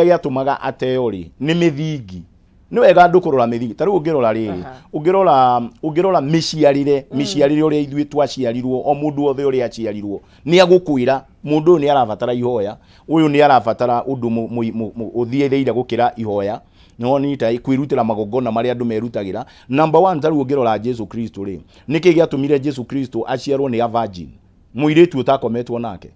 Gĩatũmaga ateo rĩ nĩ mĩthingi. Nĩ wega andũ kũrora mĩthingi. Ta rĩu ũngĩrora rĩrĩ, ũngĩrora mĩciarĩre, mĩciarĩre ũrĩa ithuĩ twaciarirwo, o mũndũ wothe ũrĩa aciarirwo, nĩ agũkwĩra mũndũ ũyũ nĩ arabatara ihoya, ũyũ nĩ arabatara ũndũ ũthiĩrĩire gũkĩra ihoya. No nĩ ta kwĩrutĩra magongona marĩa andũ merutagĩra. Number one, ta rĩu ũngĩrora Jesu Kristo rĩ, nĩkĩ gĩatũmire Jesu Kristo aciarwo nĩ a virgin, mũirĩtu ũtakometwo nake?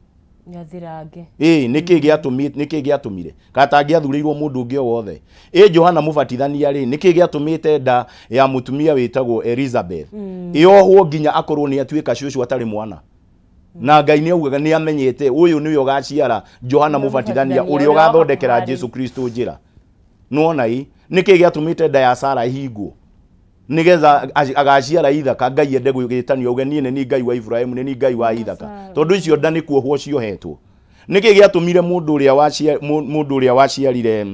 Nyathirange. Ĩĩ, nĩkĩ gĩatũmire, nĩkĩ gĩatũmire? Kana tangĩathurĩirwo mũndũ ũngĩ o wothe? Ĩ Johana Mũbatithania rĩ, nĩkĩ gĩatũmĩte nda ya mũtumia wĩtagwo Elizabeth ĩohwo nginya akorwo nĩ atuĩka cũcũ atarĩ mwana? Na Ngai nĩ augaga nĩ amenyete ũyũ nĩwe ũgaciara Johana Mũbatithania ũrĩa ũgathondekera Jesu Kristo njĩra. Nĩwona ĩ? Nĩkĩ gĩatũmĩte nda ya Sara ĩhingwo? Nigetha agaciara Ithaka, Ngai ende gwĩtanio auge niĩ nĩ niĩ Ngai wa Ibrahimu, nĩ niĩ Ngai wa Ithaka, tondũ icio nda nĩ kuohwo ciohetwo. Nĩkĩ gĩatũmire mũndũ ũrĩa waciarire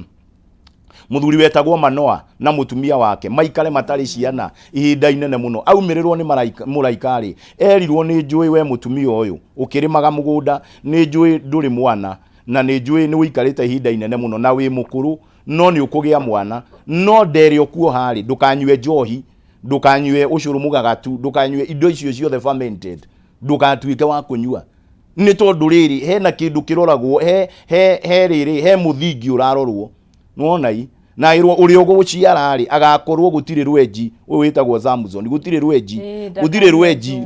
mũthuri wetagwo Manoa na mũtumia wake maikare matarĩ ciana ihinda inene mũno? Aumĩrĩrwo nĩ mũraika rĩ, erirwo, "Nĩ njũĩ we mũtumia ũyũ ũkĩrĩmaga mũgũnda, nĩ njũĩ ndũrĩ mwana, na nĩ njũĩ nĩ ũikarĩte ihinda inene mũno na wĩ mũkũrũ, no nĩ ũkũgĩa mwana. No ndere ũkuoha rĩ, ndũkanyue njohi, ndũkanyue ũcũrũ mũgagatu, ndũkanyue indo icio ciothe fermented, ndũgatuĩke wa kũnyua." Nĩ tondũ rĩrĩ, hena kĩndũ kĩroragwo, he rĩrĩ, he mũthingi ũrarorwo. Nĩwona i na ĩrwo ũrĩa ũgũciara rĩ, agakorwo gũtirĩ rwenji, ũyũ wĩtagwo Samson, gũtirĩ rwenji, gũtirĩ rwenji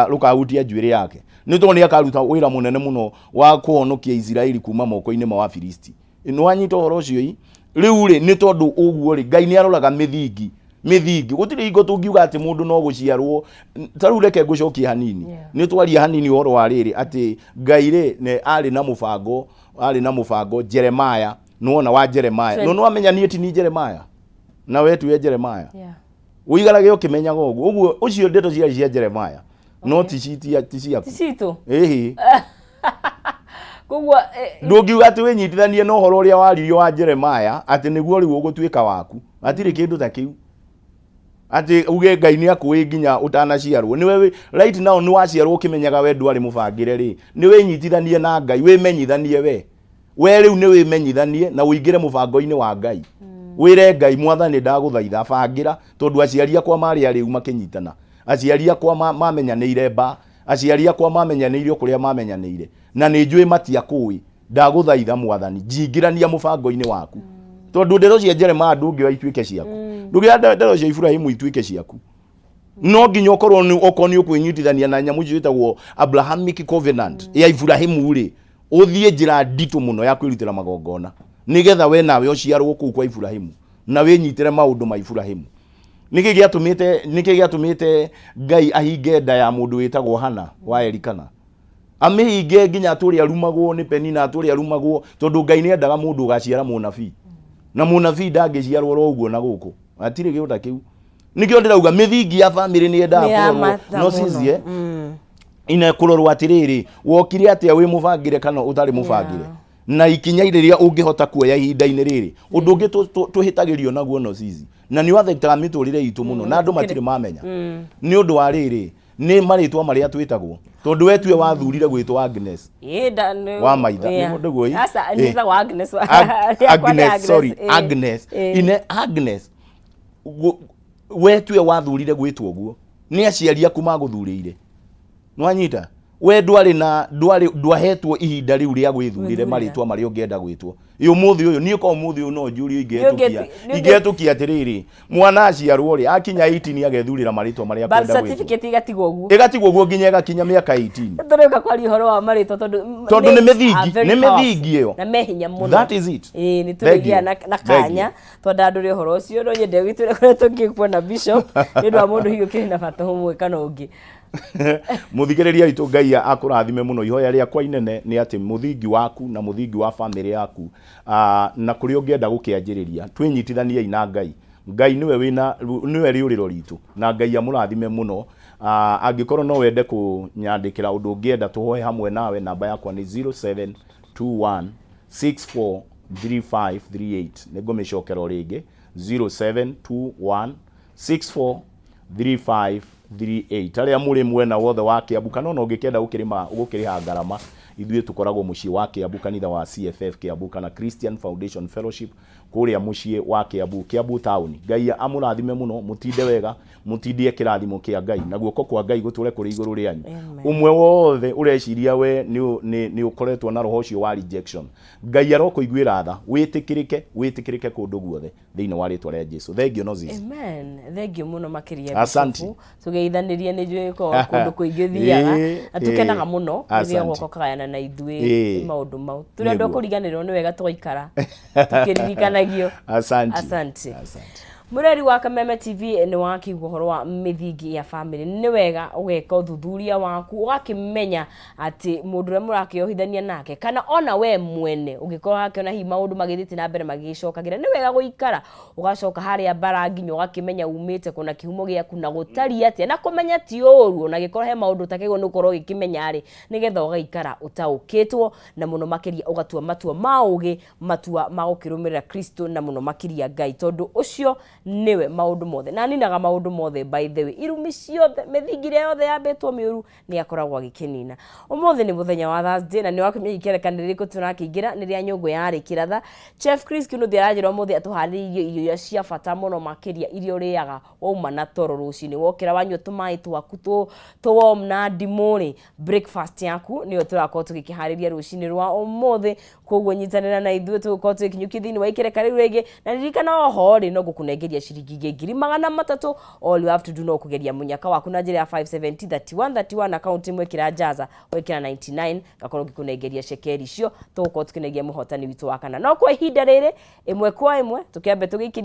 rũkahutia njuĩrĩ yake, nĩ tondũ nĩ akaruta wĩra mũnene mũno wa kũhonokia Isiraeli kuma moko-inĩ ma Afilisti. Nĩwanyita ũhoro ũcio? I rĩu rĩ, nĩ tondũ ũguo rĩ, Ngai nĩ aroraga mĩthingi. Mĩthingi, gũtirĩ hingo tũngiuga atĩ mũndũ no gũciarwo. Ta rĩu reke ngũcokie hanini. Nĩ twaria hanini ũhoro wa rĩrĩ, atĩ Ngai rĩ, nĩ arĩ na mũbango, arĩ na mũbango Jeremiah. Nĩwona wa Jeremiah, no nĩwamenya niĩ ti ni Jeremiah na we tuwe Jeremiah. Ũigarage ũkĩmenyaga ũguo. Ũguo ũcio ndeto ciarĩ cia Jeremiah, no ti ciaku. Ti citũ. Ĩhĩ. Koguo ndũngiuga atĩ wĩnyitithanie na ũhoro ũrĩa waririo wa Jeremiah atĩ nĩguo rĩu ũgũtuĩka waku. Hatirĩ kĩndũ ta kĩu atĩ uge Ngai nĩ akũĩ nginya ũtanaciarwo. Nĩwe right now nĩ waciarwo ũkĩmenyaga we ndwarĩ mũbangĩre rĩ, nĩ wĩnyitithanie na Ngai, wĩmenyithanie we rĩu nĩ wĩmenyithanie na ũingĩre mũbango-inĩ wa Ngai. Wĩre Ngai, "Mwathani, ndagũthaitha bangĩra, tondũ aciari akwa marĩ arĩu makĩnyitana, aciari akwa mamenyanĩire mba, aciari akwa mamenyanĩire o kũrĩa mamenyanĩire, na nĩ njũĩ matiakũĩ. Ndagũthaitha Mwathani, njingĩrania mũbango-inĩ waku." Tondũ ndeto cia Jeremiah ndũngĩoya ituĩke ciaku, ndũngĩoya ndeto cia Ibrahimu ituĩke ciaku. No nginya ũkorwo nĩ okorwo nĩ ũkwĩnyitithania na nyamũ icio ĩtagwo Abrahamic covenant ya Ibrahimu rĩ, ũthiĩ njĩra nditũ mũno ya kwĩrutĩra magongona, nĩgetha we nawe ũciarwo kũu kwa Ibrahimu na wĩnyitĩre maũndũ ma Ibrahimu. Nĩkĩ gĩatũmĩte Ngai ahinge nda ya mũndũ wĩtagwo Hana wa Elikana, amĩhinge nginya atũrĩ arumagwo nĩ Penina, atũrĩ arumagwo? Tondũ Ngai nĩ endaga mũndũ ũgaciara mũnabii, na mũnabii ndangĩciarwo oro ũguo na gũkũ. Hatirĩ kĩndũ ta kĩu. Nĩkĩo ndĩrauga mĩthingi ya famĩlĩ nĩ yendaga Nĩ ya kũrorwo. mata No mũno. cicie ina kũrorwo atĩrĩrĩ, wokire atĩa, wĩ mũbangĩre kana ũtarĩ mũbangĩre, na ikinya rĩrĩa ũngĩhota kuoya ihinda-inĩ rĩrĩ. Ũndũ ũngĩ tũhĩtagĩrio naguo, no cici, na nĩ wathektaga mĩtũrĩre itũ mũno na andũ matirĩ mamenya, nĩ ũndũ wa rĩrĩ, nĩ marĩtwa marĩa twĩtagwo. Tondũ we tuwe wathurire gwĩtwo Agnes Wa wa Maitha. Nĩguo ĩ? Aca, nĩtagwo Agnes. Agnes, sorry, Agnes. Ine Agnes, we tuwe wathurire gwĩtwo ũguo, nĩ aciari aku magũthurĩire. Nĩwanyita? We ndwarĩ na ndwarĩ ndwahetwo ihinda rĩu rĩa gwĩthurĩre Gwĩthurĩra. marĩtwa marĩa ũngĩenda gwĩtwo. Ĩ ũmũthĩ ũyũ, niĩ ko ũmũthĩ ũyũ no njũrio, ingĩhetũkia ingĩhetũkia atĩrĩrĩ, mwana aciarwo rĩ, akinya 18 agethurĩra marĩtwa marĩa Birth akwenda gwĩtwo. Certificate igatigwo ũguo. Ĩgatigwo ũguo nginya ĩgakinya mĩaka 18. Tũrĩũka kwaria ũhoro wa marĩtwa tondũ Tondũ nĩ names mĩthingi, are very nĩ powerful. mĩthingi ĩyo. Na me hinya mũno. That is it. Ĩĩ, nĩ Thank tũrĩgĩa you. na Thank kanya you. twandandũre ũhoro ũcio. No nyende gĩtwĩre kũrĩa tũngĩkuona, Bishop, nĩ ũndũ wa mũndũ hihi ũkĩrĩ na bata ũmwe kana ũngĩ. Mũthikĩrĩria witũ, Ngai akũrathime mũno. Ihoya rĩakwa inene nĩ atĩ mũthingi waku na mũthingi wa famĩlĩ yaku, na kũrĩa ũngĩenda gũkĩanjĩrĩria, twĩnyitithaniei na Ngai. Ngai nĩwe wĩna nĩwe rĩũrĩro ritũ, na Ngai amũrathime mũno. Angĩkorwo no wende kũnyandĩkĩra ũndũ ũngĩenda tũhoe hamwe nawe, namba yakwa nĩ 0721 643538. Nĩ ngũmĩcokera o rĩngĩ, 0721 643538. Arĩa mũrĩ mwena wothe wa Kiambu, kana ona ũngĩkĩenda gũkĩrĩma gũkĩrĩha ngarama Ithuĩ tũkoragwo mũciĩ wa Kiambu, kanitha wa CFF Kiambu kana Christian Foundation Fellowship kũrĩa mũciĩ wa Kiambu, Kiambu town. Ngai amũrathime mũno, mũtinde wega, mũtindie kĩrathimo kĩa Ngai na guoko kwa Ngai gũtũre kũrĩ igũrũ rĩanyu. Ũmwe wothe ũreciria we nĩ ũkoretwo na roho ũcio wa rejection, Ngai arokũiguĩra tha, wĩtĩkĩrĩke, wĩtĩkĩrĩke kũndũ guothe thĩinĩ wa rĩtwa rĩa Jesu. Thank you, Nozis. Amen. Thank you mũno makĩria. Asante. Bishop. Tũgeithanirie, nĩ njũĩ gũkorwo kũndũ kũingĩ thiaga na tũkenaga mũno rĩrĩa ũgoka ũkagayana na ithuĩ maũndũ mau. Tũrĩ andũ a kũriganĩrwo nĩ wega tũgaikara tũkĩririkanagio. Asante. Asante. Asante. Mũreri wa Kameme TV, nĩ wakĩigua ũhoro wa mĩthingi ya famĩlĩ. Nĩ wega ũgeka ũthuthuria waku, ũgakĩmenya atĩ mũndũ ũrĩa mũrakĩohithania nake kana ona we mwene ũngĩkorwo hakĩona hihi maũndũ magĩthiĩte na mbere magĩgĩcokagĩra, nĩ wega gũikara ũgacoka harĩa mbara nginya ũgakĩmenya umĩte kũna, kĩhumo gĩaku na gũtariĩ atĩa, na kũmenya ti ũru ona gĩkorwo he maũndũ ũtakĩgwo nĩ ũkorwo ũgĩkĩmenya rĩ, nĩgetha ũgaikara ũtaũkĩtwo na mũno makĩria ũgatua matua ma ũgĩ, matua ma gũkĩrũmĩrĩra Kristo na mũno makĩria Ngai, tondũ ũcio nĩwe maũndũ mothe na aninaga maũndũ mothe. By the way, irumi ciothe, mĩthingi ĩrĩa yothe yambĩtwo mĩũru, nĩ akoragwo agĩkĩnina. Ũmũthĩ nĩ mũthenya wa Thursday na nĩ wakĩmenya ikereka nĩ rĩrĩkũ tũrakĩingĩra, nĩ rĩa nyũngũ ya rĩkĩratha. Chef Chris Kinuthia aranjĩra ũmũthĩ atũharĩrĩirie irio iria cia bata mũno makĩria, iria ũrĩaga wauma na toro rũcinĩ, wokĩra wanyua tũmaĩ twaku tũ warm na ndimũ rĩ, breakfast yaku nĩyo tũrakorwo tũgĩkĩharĩria rũcinĩ rwa ũmũthĩ. Koguo nyitanĩra na ithuĩ, tũgũkorwo tũgĩkinyũkia thĩinĩ wa ikereka rĩu rĩngĩ, na ririkana oho rĩ, no ngũkũnengeria ciringi ingĩ 300,000. All you have to do no kũgeria mũnyaka waku na njĩra ya 570 31 31, account ĩmwe ĩkĩra jaza wekĩra 99, ngakorwo ngĩkũnengeria cekeri icio tũgũkorwo tũkĩnengeria mũhotani witũ wa kana. No kwa ihinda rĩrĩ, ĩmwe kwa ĩmwe tũkĩambe tũgĩikĩrie.